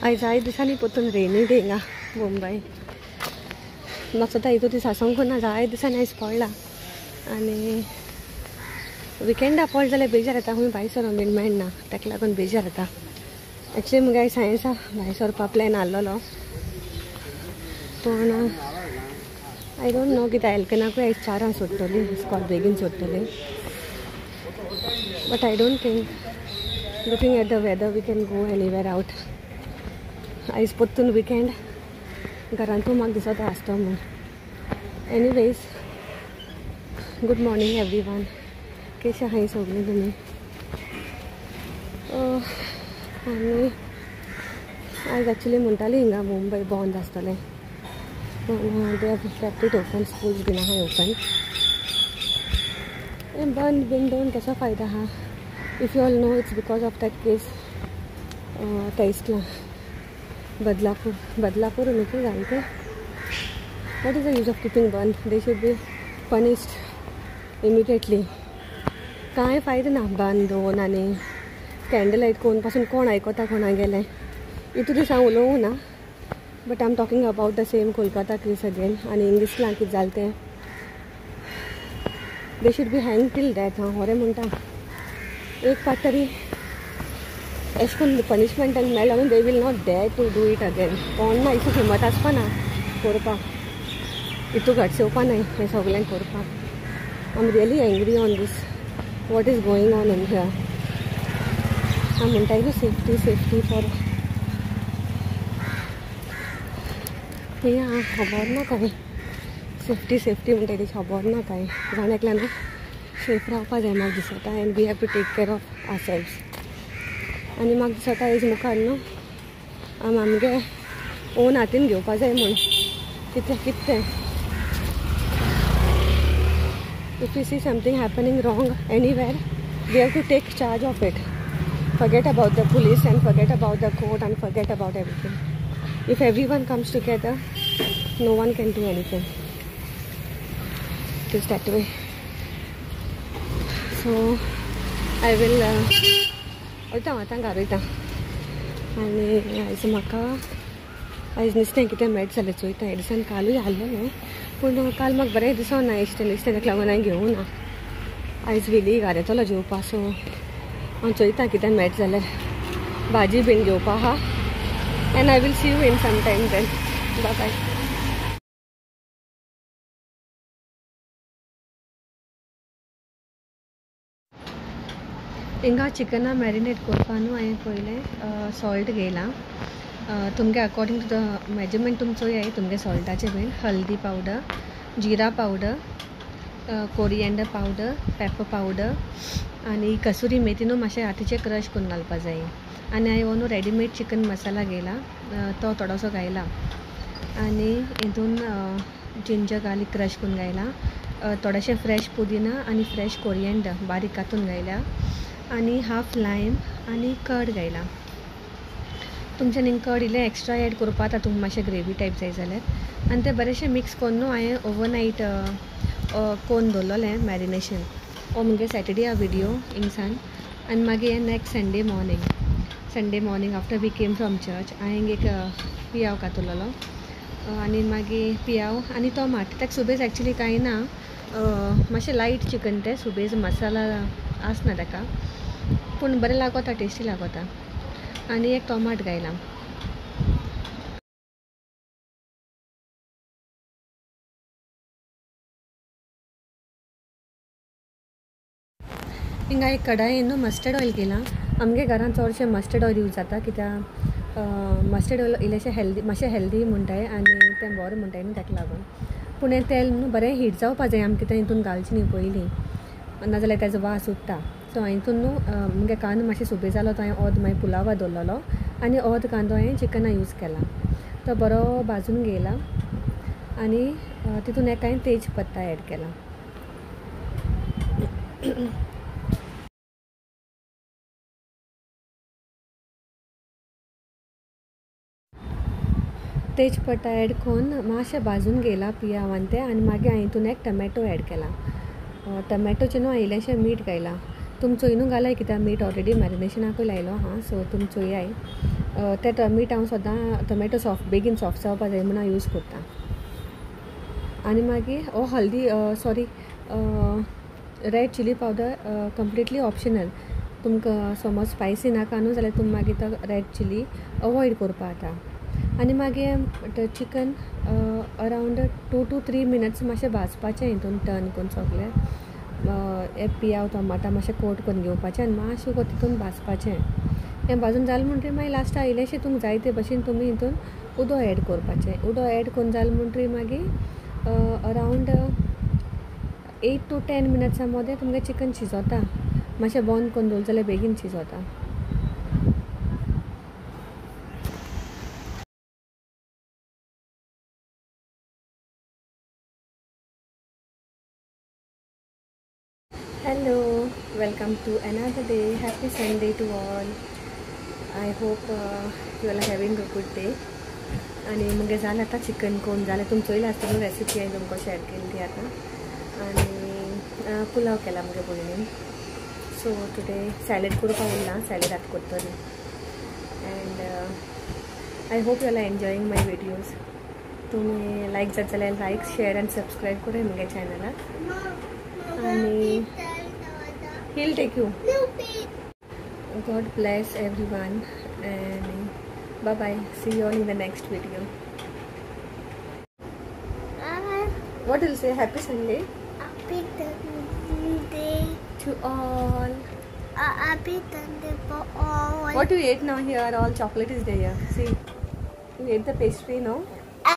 आयज जाय दिसांनी परतून रेनी डे हिंगा मुंबय. म्हाका सुद्दां हितू दीस आसोंकू ना, जाय दिसांनी आयज पडला. आनी विकेंडा पडलो जाल्यार बेजार येता, खंय भायर सरोंक बीन मेळना, ताका लागून बेजार येता. एक्चुली मुगे आयज सायन्सा भायर सरपा प्लॅन आहलोलो, पूण I don't know कित्याक एल्कनाकूय आयज 4 सोडटली, इस्कॉल बेगीन सोडटली. But I don't think, looking at the weather, we can go anywhere out. आयज परतून विकेंड घरांतूय म्हाका दिसता आसतो म्हूण. Anyways, good morning everyone. कशें आहाय सगळीं तुमी? आनी आयज एक्चुली म्हणटाली हिंगा मुंबय बंद आसतलें, पूण they have kept it open, schools बीन आहाय ओपन. बंद बीन दवरून कसो फायदा आहा? If you all know, it's because of that case तेस्टला Badlapur, Badlapur न्हू कितें जालें तें. What is the use of keeping bandh? They should be punished immediately. कांय फायदो ना बंद दवरून आनी कॅन्डल लायट कोण पासून कोण आयकता कोणागेलें. इतू दीस हांव उलोवंक ना, but I am talking about the same Kolkata case again. आनी इंग्लिशलां कितें जालें तें, they should be hang till death. हांव खरें म्हणटा, एक फावट तरी एशें करून पनिशमेंटान मेळ्ळो न्हू, they will not dare to do it again. कोण ना इतू हिम्मत आसपा ना करपाक, इतू घट्स येवपा न्हय हें सगळें करपाक. I am really angry on this, what is going on in here. हांव म्हणटाय न्हू सेफ्टी, सेफ्टी फॉर हें आहा, खबर ना कांय. सेफ्टी सेफ्टी म्हणटाय ती खबर ना कांय. जाण एकल्यान न्हू सेफ रावपा जाय म्हाका दिसता, and we have to take care of ourselves. आनी म्हाका दिसता आयज मुखार न्हू आमी आमगे ओन हातीन घेवपा जाय म्हूण कितें कितें तें. If you see something happening wrong anywhere, we have to take charge of it. Forget about the police and forget about the court and forget about everything. If everyone comes together, no one can do anything. It is that way. So I will वयता हांव आतां घरा वयता. आनी आयज म्हाका आयज नुस्तें कितें मेळट जाल्यार चोयता. हे दिसान कालूय आहलोलें, पूण काल म्हाका बरें दिसोना इश्टें नुस्तें, ताका लागून हांवें घेवूं ना. आयज वेली घरा येतलो जेवपा, सो हांव चोयता कितें मेळट जाल्यार भाजी बीन घेवपा आहा. And I will see you in some time then. Bye bye. हिंगा चिकना मॅरिनेट करपा न्हू हांवें पयलें सॉल्ट घेयलां. तुमगे अकॉर्डिंग टू the measurement तुम चोयाय तुमगे सॉल्टाचें बीन. हल्दी पावडर, जिरा powder, coriander powder, pepper powder आनी कसुरी मेथी न्हू मातशें हातीचें क्रश करून घालपा जाय. आनी हांवें हो न्हू रेडीमेड चिकन मसाला घेयला, तो थोडोसो घायला. आनी हितून जिंजर गार्लीक क्रश करून घायला, थोडेशें फ्रेश पुदिना आनी फ्रेश कोरिएंडर बारीक कातून घायल्या, आनी हाफ लायम आनी कर्ड घायला. तुमच्यानी कर्ड इल्लें एक्स्ट्रा एड करपा जाता तुमकां मातशें ग्रेवी टायप जाय जाल्यार. आनी तें बरेंशें मिक्स करून न्हू हांवें ओवरनायट कोन्न दवरलोलें मॅरिनेशन. हो मुगे सॅटर्डे हा विडियो हिंगसान. आनी मागीर हें next Sunday morning, Sunday morning after we came from church हांवें एक पियाव कातुलोलो. आनी मागीर पियाव आनी टोमाट. ताका सुबेज एक्चुली कांय ना, मातशें लायट चिकन तें, सुबेज मसाला आसना ताका, पूण बरें लागोता, टेस्टी लागोता. आनी एक टोमाट घायला. हिंगा एक कडायेन न्हू मस्टर्ड ऑयल केलां. आमगे घरान चडशें मस्टर्ड ऑयल यूज जाता, कित्याक मस्टर्ड ऑयल इल्लेशें हेल्दी, मातशें हेल्दी म्हणटाय आनी तें बरें म्हणटाय न्हू ताका लागून. पूण हें तेल न्हू बरें हीट जावपा जाय, आमकां कितें हितून घालचें न्ही पयलीं, नाजाल्यार तेजो वास उरता. सो हांवें हितून न्हू मुगे कांदो मातशें सुबेज जालो तो हांवें अर्द मागीर पुलावा दवरलोलो आनी अर्द कांदो हांवें चिकना यूज केला. तो बरो भाजून घेयला आनी तितून एक हांवें तेज पत्ता एड केला. तेजपत्ता एड करून मातशें भाजून घेयला पियावान तें. आनी मागीर हांवें हितून एक टमॅटो एड केला. टमॅटोचें न्हू हांवें इल्लेंशें मीठ घायलां. तुम चोयनू घालाय कित्याक मीठ ऑलरेडी मॅरिनेशनाकूय लायलो आहा, सो तुम चोयाय. ते मीठ हांव सदां टोमॅटो सॉफ्ट बेगीन सॉफ्ट जावपा जाय म्हूण हांव यूज करता. आनी मागीर हो हल्दी sorry red chilli powder completely optional. तुमकां समज स्पायसी नाका न्हू जाल्यार तुमी मागीर तो रेड चिली अवॉयड करपा जाता. आनी मागीर चिकन अरावंड 2 to 3 minutes मातशें भाजपाचें हितून टर्न करून सगळें हे पियाव टोमाटा मातशें कोट करून घेवपाचें आनी मातशें तितून भाजपाचें. हें भाजून जालें म्हणटकीर मागीर लास्टाक इल्लेंशें तुमकां जाय ते भशेन तुमी हितून उदक एड करपाचें. उदक एड करून जालें म्हणटकीर मागीर अरावंड 8 to 10 मिनट्सां मदें तुमगें चिकन शिजोता. मातशें बंद करून दवरलें जाल्यार बेगीन शिजोता. Hello, welcome to another day. Happy Sunday to all. I hope you all are having a good day. आनी मुगे जालें आतां चिकन कोण जालें तुमी चोयलां आसतलें रेसिपी हांवें तुमकां शेअर केली ती आतां. आनी पुलाव केला मुगे भयणीन. सो टुडे सॅलड करपाक उरलां, सॅलड आतां करतली. And I hope you all are enjoying my videos. तुमी लायक जात जाल्यार लायक, शेअर आनी सबस्क्रायब कराय मुगे चॅनलाक. आनी he'll take you. God bless everyone and bye bye. See you all in the next video. Bye. What will you say? Happy Sunday. Happy Sunday to all. Happy Sunday for all. What you ate now here? All chocolate is there. See, you ate the pastry, no?